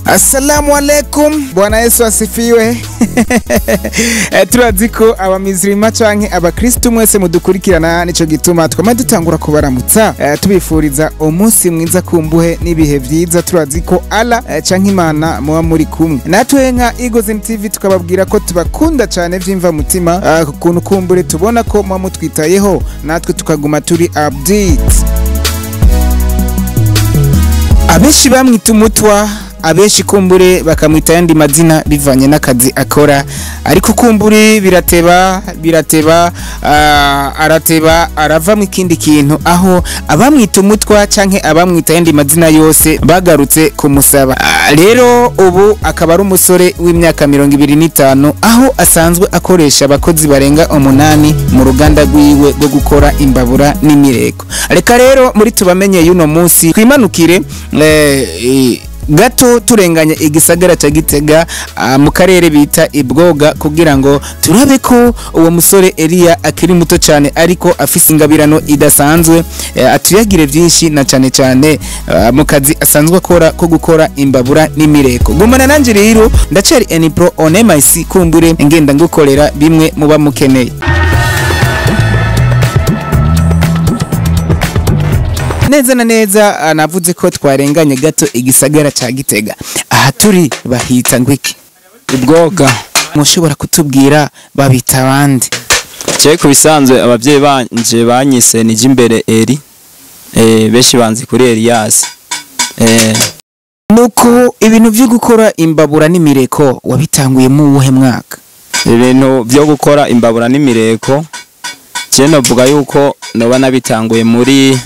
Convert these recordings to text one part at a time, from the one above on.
Assalamu alaikum, Bwana Yesu asifiwe. Turazi ko abamizirima canke abakristu mwese mudukurikirana, nico gituma twama dutangura kubaramutsa, tubifuriza umunsi mwiza kumbuhe n'ibihe vyiza. Turazi ko Allah canke Imana muba muri kumwe natwe nka Eagles TV, tukababwira ko tubakunda cane vyimva mutima, kuntu kumbure tubona ko muba mutwitayeho natwe tukaguma turi update. Abenshi bamwita umutwa, abenshi kumbure bakamwita yandi mazina bivanye n'akazi akora, ariko kumbure birateba birateba, arateba arava mu ikindi kintu, aho abamwita umutwa canke abamwita yandi mazina yose bagarutse kumusaba. Rero ubu akaba ari umusore w'imyaka 25, aho asanzwe akoresha abakozi barenga 8 mu ruganda rwiwe rwo gukora imbabura n'imireko. Reka rero muri tubamenye y'uno munsi twimanukire gato turenganye igisagara ca Gitega, mu karere bita Ibwoga, kugira ngo turabe ko uwo musore Elia akiri muto cyane ariko afise ingabirano idasanzwe, atuyagire byinshi na cyane cyane mu kazi asanzwe akora ko gukora imbabura n'imireko. Gumana nanje rero, ndacari Enipro on MIC, kumbure ngenda ngukorera bimwe muba mukeneye. Neza na neza navuze ko twarenganye gato igisagara ca Gitega. Aha turi bahita ngwiki? Ibwoga. Mushobora kutubwira babita bande? Je kubisanzwe abavyeyi banje banyise nije imbere Eri. Benshi banzi kuri Elias. Nuko ibintu byo gukora imbabura n'imireko wabitanguye mu wuhe mwaka? Ibintu byo gukora imbabura n'imireko je novuga yuko noba nabitanguye muri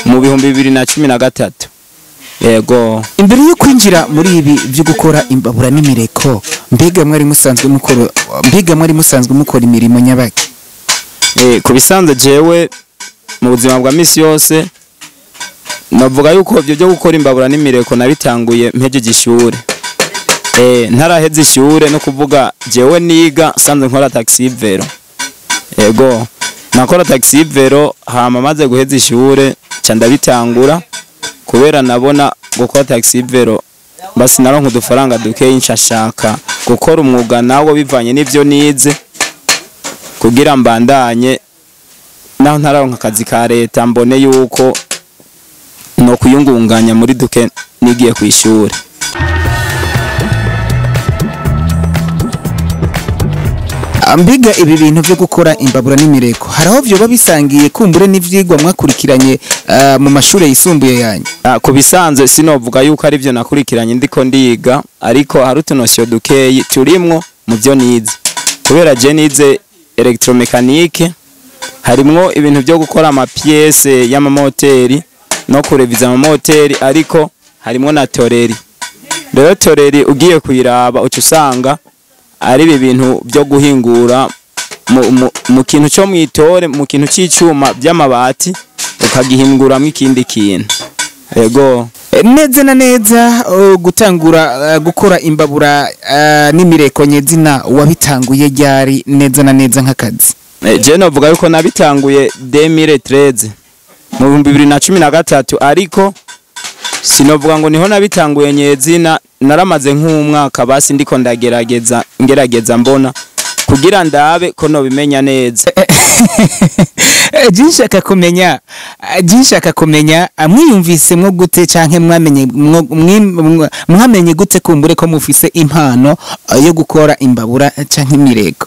mu 2013. Yego. Imbere yo kwinjira muri ibi byo gukora imbabura n'imireko, mbega mwari musanzwe mukora imirimo nyabaki? Kubisanzwe jewe mu buzima bwa misi yose navuga yuko ibyo byo gukora imbabura n'imireko nabitanguye mpejeje ishure. Ntaraheze ishure, no kuvuga jewe niga sanzwe nkora taxi vero. Yego. Nakora taxi vero hama maze guheza ishure ca ndabitangura, kubera nabona gukora taxi vero basi naronka udufaranga dukeyi, nshashaka gukora umwuga nawo bivanye n'ivyo nize kugira mbandanye naho ntararonka akazi ka leta, mbone yuko no kuyungunganya muri duke nigiye kw'ishure. Mbiga ibi bintu byo gukora imbabura n'imireko haraho vyoba bisangiye kumbure n'ivyigwa mwakurikiranye mu mashure yisumbuye yanyu? Ku bisanzwe sinovuga yuko ari byo nakurikiranye ndiko ndiga, ariko hari utunosyo dukeyi turimwo mu byo nize, kubera je nize electromecanique, harimwo ibintu byo gukora amapiese y'amamoteri no kureviza amamoteri, ariko harimwo na toreri. Rero toreri ugiye kuyiraba uca usanga ari ibi bintu byo guhingura mu kintu cyo mwitore, mu kintu c'icuma by'amabati ukagihinguramo ikindi kintu. Yego. Neza na neza, gutangura gukora imbabura n'imireko nyezina wabitanguye ryari neza na neza nk'akazi? Je novuga yuko nabitanguye 2013, mu 2013, ariko sinovuga ngo niho nabitanguye nyezina, naramaze nk'umwaka basi ndiko ndagerageza ngerageza mbona kugira ndabe ko nobimenya neza. Jinshaka kumenya mwiyumvise mwo gute canke mwamenye gute kumbure ko mufise impano yo gukora imbabura canke imireko?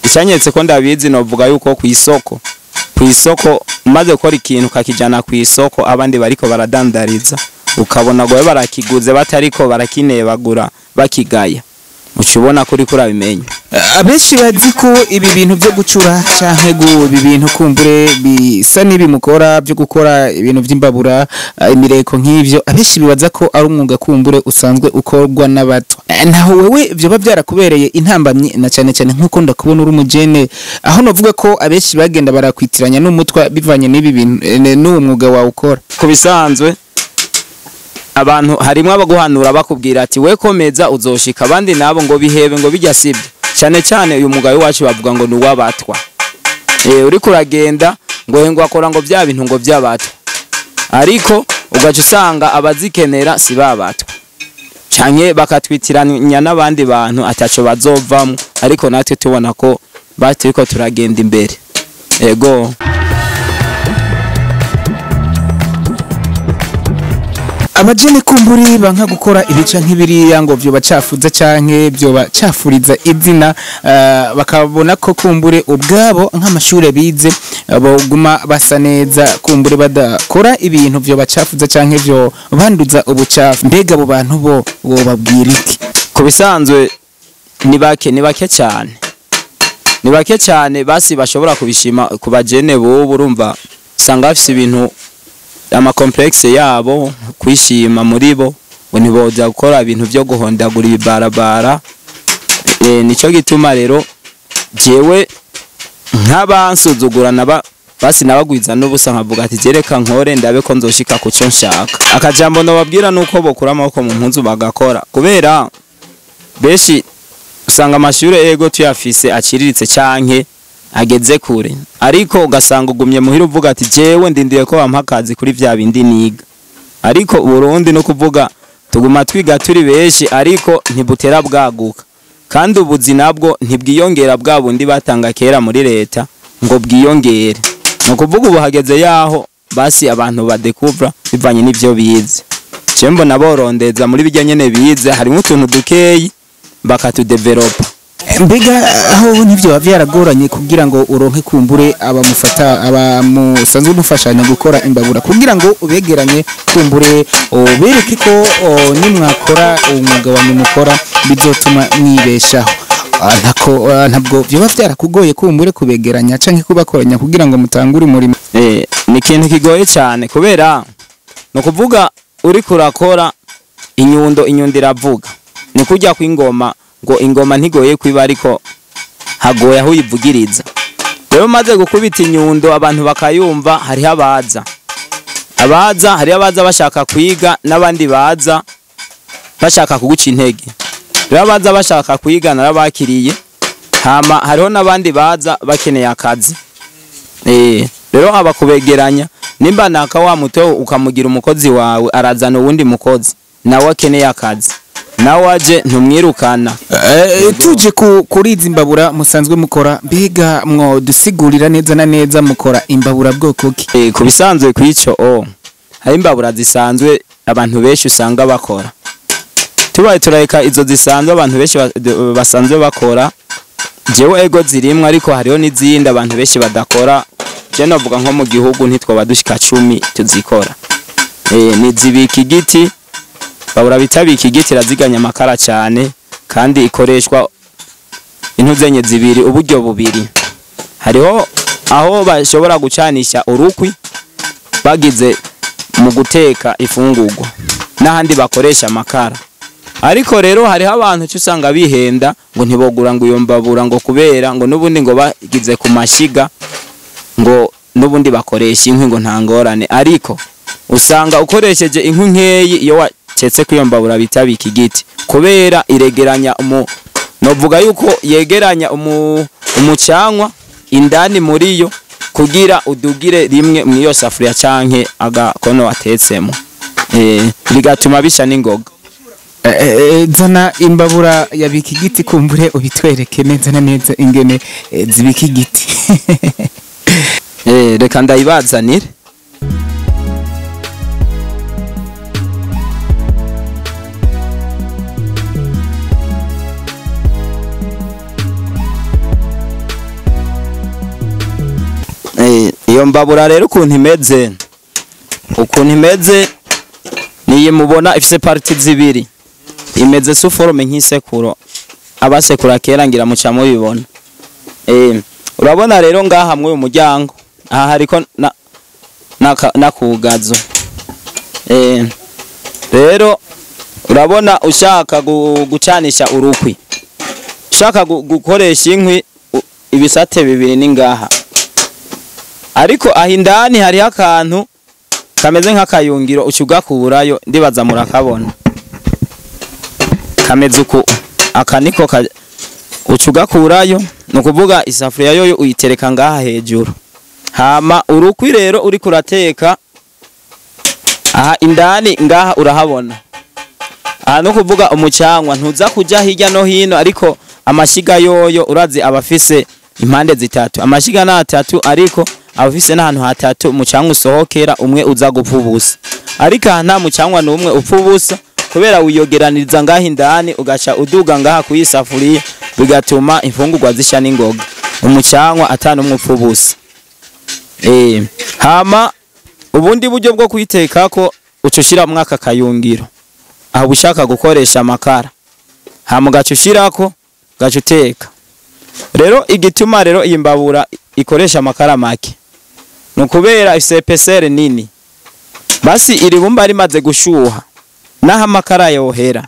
Icyanyeretse ko ndabizi novuga yuko kw'isoko umaze gukora ikintu kakijana kw'isoko abandi bariko baradandariza, ukabona gowe barakiguze batariko barakinebagura bakigaya, ucubona kuri kurabimenya. Abenshi bazi ko ibi bintu byo gucura canke ibi bintu kumbure bisa n'ibimukora byo gukora ibintu by'imbabura imireko nk'ivyo, abenshi bibaza ko ari umwuga kumbure usanzwe ukorwa n'abato. Naho wewe vyoba byarakubereye intambamyi, na cyane cyane nkuko ndakubona uri umujene, aho novuga ko abenshi bagenda barakwitiranya n'umutwa bivanye n'ibi bintu n'uwo mwuga wawe ukora? Kubisanzwe abantu harimwo abaguhanura bakubwira ati we komeza uzoshika, abandi nabo ngo bihebe ngo bijya sibyo. Cyane cyane uyu mugayo wacu bavuga ngo nuwabatwa. Uri kuragenda ngo ngo akora ngo bya bintu ngo byabatwa. Ariko Ugaca usanga abazikenera si babatwa canke bakatwitiranya n'abandi bantu ataco bazovamwo, ariko natwe tubona ko baturiko turagenda imbere. Ego. Abajene kumburi banka gukora ibica nk'ibiriya ngo vyo bacafuza canke vyo bacafuriza izina, bakabona ko kumbure ubwabo nk'amashure bize boguma basa neza, kumbure badakora ibintu vyo bacafuza canke vyo banduza ubucafu. Mbega abo bantu bo wobabwira iki? Ku bisanzwe ni bake, ni bake cyane, ni bake cyane basi bashobora kubishima. Ku bajene bubu urumva usanga bafise ibintu ama complexe yabo, kwishima muri bo ngo ntiboza gukora ibintu byo guhondagura ibibarabara. Nico gituma rero jewe nk'abansuzugura naba basi nabagwiza n'ubusa, nkavuga ati jereka nkore ndabe ko nzoshika ku cyo nshaka. Akajambo nobabwira nuko bokura amaboko mu mpunzu bagakora, kubera benshi usanga amashure ego tuyafise aciriritse canke ageze kure, ariko ugasanga ugumye muhira uvuga ati jewe ndindiye ko bampa akazi kuri vya bindi niga. Ariko Burundi no kuvuga tuguma twiga turi benshi, ariko ntibutera bwaguka, kandi ubuzi nabwo ntibwiyongera bwa bundi batanga kera muri leta ngo bwiyongere. Ni ukuvuga ubu hageze yaho basi abantu badekuvra bivanye n'ivyo bize. Je mbona borondeza muri bijya nyene bize, harimo utuntu dukeyi bakatudevelopa. Mbega aho nivyo vyaragoranye kugira ngo uronke kumbure abamufata abamusanzwe mufashanya gukora imbabura, kugira ngo ubegeranye kumbure ubereke ko nimwakora umwuga wanyu mukora bizotuma mwibeshaho? Ntabwo vyoba vyarakugoye kumbure kubegeranya canke kubakoranya kugira ngo mutangure umurimo? Ni ikintu kigoye cyane, kubera no kuvuga uri kurakora inyundo, inyundo iravuga. Ni kujya kw'ingoma ngo ingoma ntigoye kwiba, ariko hagoye aho uyivugiriza. Rero umaze gukubita inyundo abantu bakayumva, hariho abaza abaza hariho abaza bashaka kwiga n'abandi baza bashaka kuguca intege. Rero abaza bashaka kwiga narabakiriye, hama hariho n'abandi baza bakeneye akazi. Rero abakubegeranya nimba naka wa muto ukamugira umukozi wawe, arazana uwundi mukozi nawe akeneye akazi, nawe aje ntumwirukana. Tuje kuri izi imbabura musanzwe mukora, mbega mwodusigurira neza na neza mukora imbabura bwoko ki? Ku bisanzwe kw'ico hari imbabura zisanzwe abantu benshi usanga bakora. Tubaye turareka izo zisanzwe abantu benshi basanzwe bakora, jewe ego zirimwe, ariko hariho n'izindi abantu benshi badakora. Je navuga nko mu gihugu ntitwoba dushika 10 tuzikora. Ni zibika igiti, babura bitabika igiti, iraziganya amakara cyane, kandi ikoreshwa intuzenye zibiri, uburyo bubiri. Hariho aho bashobora gucanisha urukwi bagize mu guteka ifungurwa, n'ahandi bakoresha amakara. Ariko rero hariho abantu cyo usanga bihenda ngo ntibogura ngo iyo mbabura ngo kubera ngo n'ubundi ngo bagize ku mashiga ngo n'ubundi bakoresha inkwi ngo nta ngorane, ariko usanga ukoresheje inkwi nkeyi iyo wacetse ko iyo mbabura bitabika igiti, kubera iregeranya novuga yuko yegeranya umucanwa indani muri yo kugira udugire rimwe mu iyo safuriya canke agakono watetsemo, bigatuma bisha n'ingoga. Zana imbabura yabika igiti kumbure ubitwereke neza na neza ingene zibika igiti. Reka ndayibazanire. Iyo mbabura rero ukuntu imeze niyi mubona ifise parti zibiri, imeze sous forme nk'isekuro, abasekura kera ngira muca mubibona. Urabona rero ngaha mwe umuryango aha hariko nakugazo. Rero urabona ushaka gucanisha urukwi, ushaka gukoresha inkwi, ibisate bibiri ni ngaha, ariko aho indani hariho akantu kameze nk'akayungiro ucugakurayo, ndibaza murakabona kameze uku, aka niko ucugakurayo. Ni ukuvuga isafuriya yoyo uyitereka ngaha hejuru, hama urukwi rero uri kurateka Aha indani ngaha urahabona. Aha no kuvuga umucanwa ntuza kuja hirya no hino, ariko amashiga yoyo urazi abafise impande zitatu. Amashiga na atatu, ariko abafise n'ahantu hatatu umucanwa usohokera, umwe uza gupfa ubusa. Ariko aha nta mucanwa n'umwe upfa ubusa, kubera wiyogeraniriza ngaha indani ugaca uduga ngaha kuyisafuriya, bigatuma imfungurwa zisha n'ingoga. Umucanwa ata n'umwe upfa ubusa. Hama ubundi buryo bwo kuyitekako uca ushiramwo aka kayungiro. Aho ushaka gukoresha amakara, hama ugaca ushirako ugaca uteka. Rero igituma rero iyi mbabura ikoresha amakara make ni ukubera ifise épaisseur nini. Basi iri bumba rimaze gushuha, naho amakara yohera,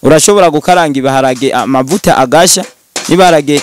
urashobora gukaranga ibiharage amavuta agasha, n'ibiharage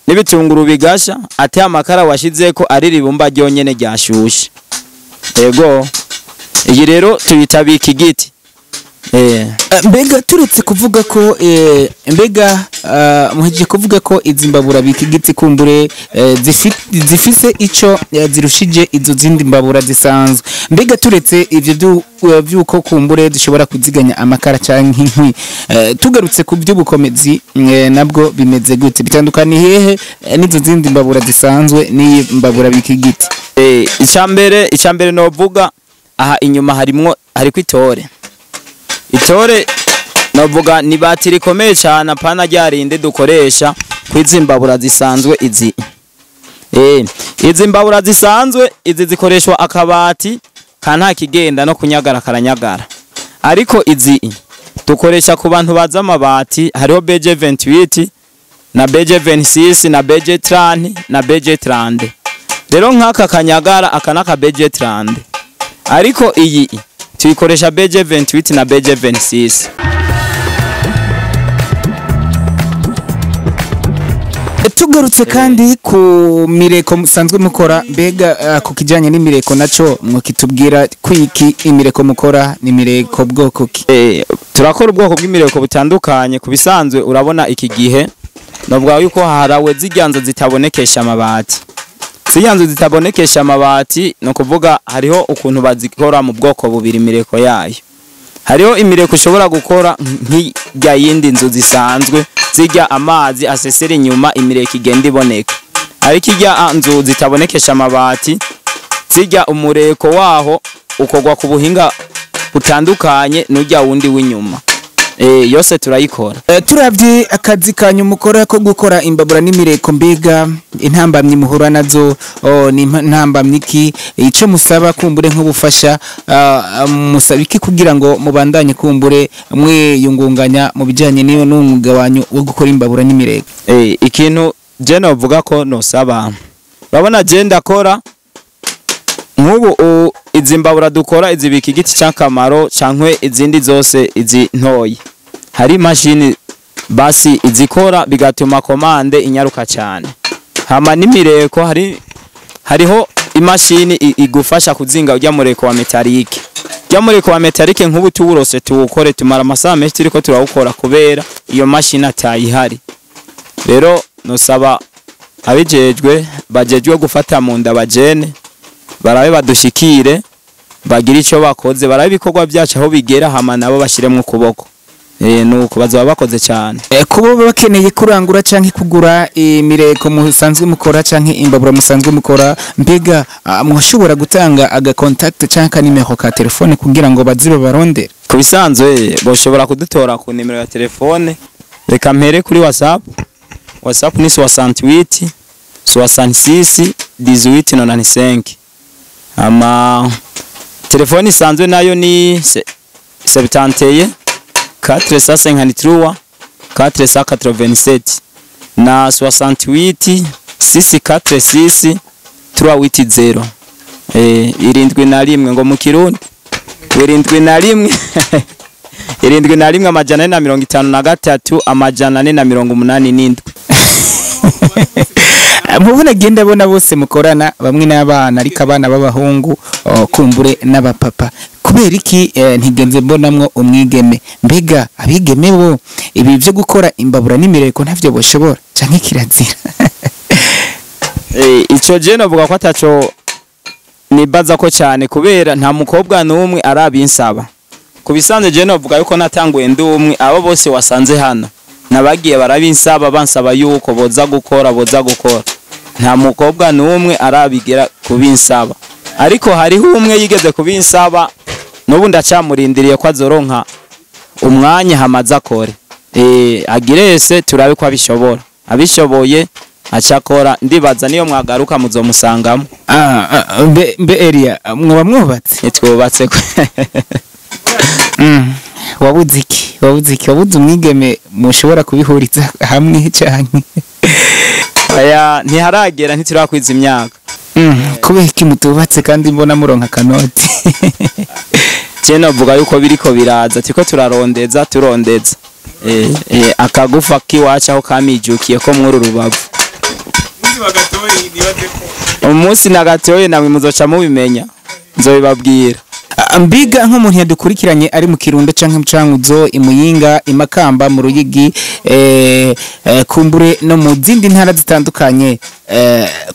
n'ibitunguru bigasha, ate amakara washizeko ari ribumba ryonyene ryashushe. Ego, iyi rero tuyita bika igiti. Mbega turetse kuvuga ko mbega muhejeje kuvuga ko izi mbabura bika igiti kumbure zifise ico zirushije izo zindi mbabura zisanzwe, mbega turetse ivyo vyuko kumbure zishobora kuziganya amakara canke inkwi, tugarutse ku by'ubukomezi nabwo bimeze gute? Bitandukaniye hehe n'izo zindi mbabura zisanzwe n'iyi mbabura bika igiti? Icambere novuga aha inyuma harimwo hariko itore. Itore novuga ni batiri ikomeye cyane, apana ryarinde dukoresha kwizi mbabura zisanzwe izi. Izi mbabura zisanzwe izi zikoreshwa akabati ka nta kigenda no kunyagara karanyagara. Ariko izi dukoresha ku bantu baza amabati, hariho BG 28 na BG 26 na BG 30 na BG 30. Rero nk'aka kanyagara aka naka BG 30. Ariko iyi tuyikoresha BG 28 na BG 26. Tugarutse kandi ku mireko musanzwe mukora, mbega ku kijanye n'imireko naco mwokitubwira kwiki? Imireko mukora ni mireko bwoko ki? Turakora ubwoko bw'imireko butandukanye. Ku bisanzwe urabona iki gihe novuga yuko harawe zirya nzu zitabonekesha amabati. Zirya nzu zitabonekesha amabati, no kuvuga hariho ukuntu bazikora mu bwoko bubiri imireko yayo. Hariho imireko ushobora gukora nk'irya yindi nzu zisanzwe, zirya amazi asesera inyuma, imireko igenda iboneka. Ariko irya nzu zitabonekesha amabati, zirya umureko waho ukorwa ku buhinga butandukanye n'urya wundi w'inyuma. Yose turayikora. Turavye akazi kanyu mukora ko gukora imbabura n'imireko, mbega intambamyi muhura nazo ni intambamyi ki? Ico musaba kumbure nk'ubufasha, musaba iki kugira ngo mubandanye kumbure mwiyungunganya mu bijanye n'iyo n'umwuga wanyu wo gukora imbabura n'imireko? Ikintu je novuga ko nosaba, urabona je ndakora nk'ubu izi mbabura dukora izi bika igiti c'akamaro cankwe izindi zose izi ntoyi, hari imashini basi izikora bigatuma commande inyaruka cyane. Hama n'imireko hariho imashini igufasha kuzinga urya mureko wa métallique. Urya mureko wa métallique nk'ubu tuwurose tuwukore tumara amasaha menshi turiko turawukora kubera iyo mashini atayihari. Rero nosaba abijejwe bajejwe gufata mu nda bajene barabe badushikire bagire ico bakoze, barabe ibikorwa byacu aho bigera, hama nabo bashiremwo ukuboko. Nuko bazoba bakoze cyane. Kuba bakeneye kurangura canke kugura imireko musanzwe mukora canke imbabura musanzwe mukora, mbega mwashobora gutanga aga contact canke nimero ka telefone kugira ngo bazibe barondere? Ku bisanzwe boshobora kudutora ku nimero ya telefone. Reka mpere kuri WhatsApp. WhatsApp ni 68 66 18 95. Ama telefone isanzwe nayo ni 71 453 487 na 68 646 380. 71 ngo mu Kirundi 71 71 453 487. Mubona genda bona bose mukorana bamwe n'abana, ariko abana b'abahungu kumbure n'abapapa, kubera iki ntigenze mbonamwo umwigeme? Mbega abigeme bo ibi byo gukora imbabura n'imireko ntavyo boshobora canke kirazira? Ico je novuga ko ataco Nibaza ko cyane kubera nta mukobwa n'umwe arabinsaba. Ku bisanzwe je novuga yuko natanguye ndi umwe, abo bose wasanze hano nabagiye barabinsaba, bansaba yuko boza gukora. Nta mukobwa n'umwe arabigera kubinsaba, ariko hariho umwe yigeze kubinsaba, n'ubu ndacamurindiriye ko azoronka umwanya hamaze akore, agirese turabe ko abishobora. Abishoboye acakora, ndibaza niyo mwagaruka muzomusangamo. Mbe Elia, mwoba mwubatse? Ntitwubatse. Wabuze iki? Wabuze umwigeme mushobora kubihuriza hamwe canke? Oya, ntiharagera, ntiturakwiza imyaka. Kubera iki mutubatse kandi mbona muronka kanoti? Je novuga yuko biriko biraza, turiko turarondeza. Akagufa kiwacu aho kamijukiye ko mwuru rubavu. Umunsi nagatoye namwe muzoca mubimenya, nzobibabwira. Mbiga nk'umuntu yadukurikiranye ari mu Kirundo canke mu Cankuzo, Imuyinga, Imakamba, mu Ruyigi, kumbure no mu zindi ntara zitandukanye,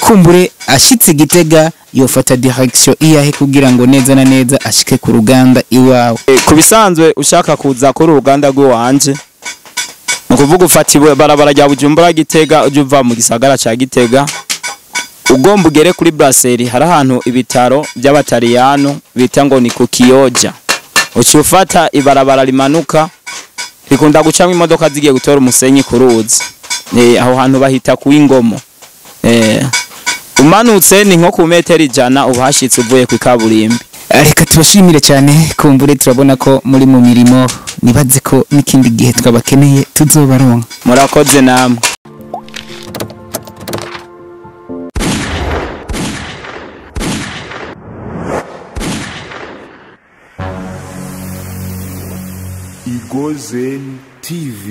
kumbure ashitse Gitega yofata direction iyahe kugira ngo neza na neza ashike ku ruganda iwawe? Ku bisanzwe ushaka kuza kuri uruganda rw'iwanje, ni ukuvuga ufata ibarabara rya Bujumbura Gitega, uje uva mu gisagara ca Gitega, ugomba ugere kuri Brasserie, hari ahantu ibitaro by'abataliyano bita ngo ni ku Kiyoja. Uca ufata ibarabara rimanuka, rikunda gucamwo imodoka zigiye gutora umusenyi ku ruzi. Aho hantu bahita ku Ingomo. Umanutse ni nko ku metero 100 uba uhashitse uvuye ku ikaburimbi. Reka tubashimire cyane, kumbure turabona ko muri mu mirimo, nibaze ko n'ikindi gihe twabakeneye tuzobaronka. Murakoze namwe. Igozen TV.